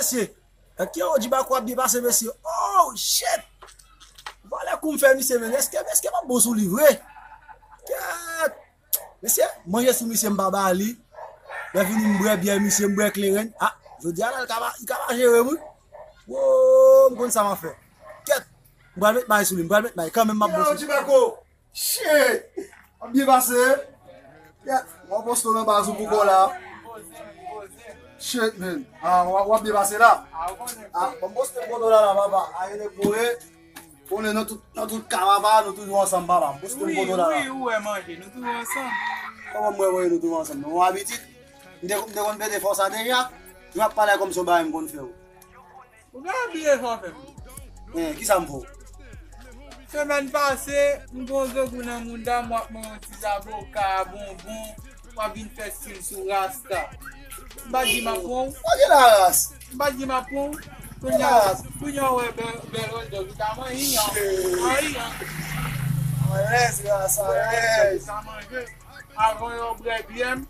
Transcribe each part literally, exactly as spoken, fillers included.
Mesye, èske Oji Bako ap byen pase, mesye? Oh, shit! Valè kou m fè misye, men èske, èske m ap bon sou li vre? Kèt! Mesye, manje sou misye m pa ba li. Lè fini m bwè byè misye, m bwè kleren. Ah, jodi a la, li ka pa, li ka pa jere m, wi. Wo, m konn sa m ap fè. Kèt! M pral met may sou li, m pral met may kanmenm, m ap bon sou li. Oji Bako! Shit! W ap byen pase? Kèt! W ap poste nan baz ou pou kò la. Shit, man. Ah, w ap, w ap byen pase la? Ah, bon, m poste m foto la, la, papa. Aye, nèg, konnen nan tout, nan tout ka, papa, nou toujou ansanm, papa. M poste m foto la, la. Wi, wi, ou wè manje, nou toujou ansanm. Kòman m wè, wè nou toujou ansanm? Nou abitid. M te, m te konn pete fò sa deja. M ap pale kòm se yon bagay m konn fè, wi. Ou gen anpil efò fè m. Eh, kisa m fè w? Semèn pase, m gen yon grangou nan mouda m, w ap manyen yon ti zaboka, bonbon, w ap vin fè stil sou rasta. M pa t di m ap pran w. Sa gen la ras. M pa t di m ap pran w. Kounye a, kounye a w wè bèl, bèl hot dog, ou ka manyen an. Manyen an. Alèz, ras, alèz. Ou ka manje. Avan yo bwè byè m,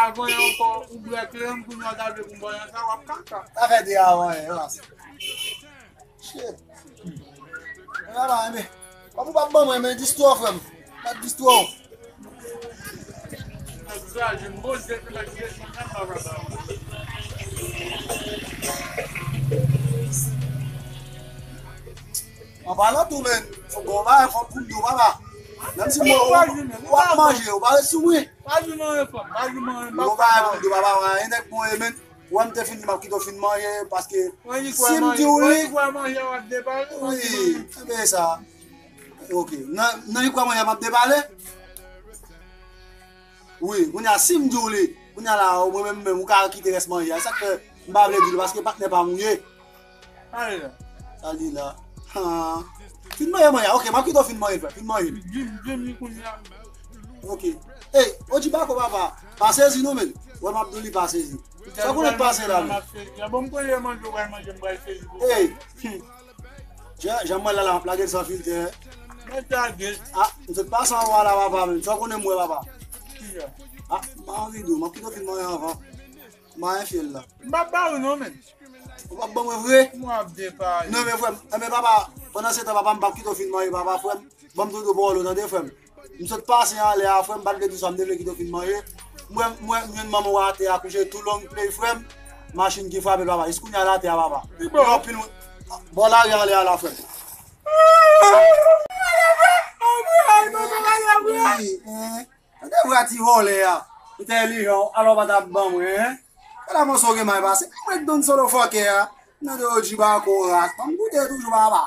avan yo ankò ou bwè kleren m, kounye a w ta vle pou m ba w yon sa, w ap kaka. Sa fè de avan, eh, ras. Shit. Ala, enben. Kòm ou p ap ban mwen, men distwa, frè m. P ap distwa w. Nèg sa, je m poze, se nèg je m nan pa ba w. An palan tou, men, fò gon bagay, fò m pou m di w, papa. Menm si mwen, w ap manje, ou pa ret sou mwen. Pa di mwen, fò m, pa di mwen, gon bagay pou m di w, papa, mwen, e nèg mwen ye, men. Ou wè m te fin di m ap kite w fin manje, paske si m di w li, wi, se sa. Ok. Nan, nan li kwè manje m ap depale? Wi, kounye a, si m di w li, kounye a la, mwen menm, menm, ou ka kite rès manje a. Sa k fè m pa vle di l, paske patnè pa m ou ye. Ale la. Sa l di la. Ha. Fin manje manje a. Ok, m ap kite w fin manje, frè. Fin manje. Di m, di m li kounye a. Ok. Ey, Oji Bako, papa. Pa sezi non, men. Wè, m ap di w li pa sezi. Sa konnen pase la, men. Bon, m konnen manje, w pral manje, m pral sezi pou. Ey. Jan, jan m wè l la, la, m ap lage l san filtè. Mwen lage l. Ah, m sot pase anwo a la, papa, men. Sa w konnen m wè, papa. Kisa? Ah, m pa anvi di w, m ap kite w fin manje anvan. M pa enfyèl la. M pa ba ou non, men. Ou p ap ban mwen vre? Mwen ap depale. Non, men frè m, enben, papa, pandan se tan, papa, m p ap kite w fin manje, papa, frè m. Ban m tou do pawòl ou, tande, frè m. M sot pase anlè a, frè m, m pa t vle di w sa, m te vle kite w fin manje. Mwen, mwen, m jwenn manman w atè a kouche tou long play, frè m. Machin ki frape l, papa. Jis kounye a l atè a, papa. Li bon. Gen anpil moun bò lari anlè a la, frè m. Wi, hein. Tande vwa ti vòlè a. Entèlijan, alò pa t ap ban mwen, hein. Ala mòso gen may pase. Mwen don solo fòkè a. Nan de Oji Bako ras. Ban m goute toujou, papa.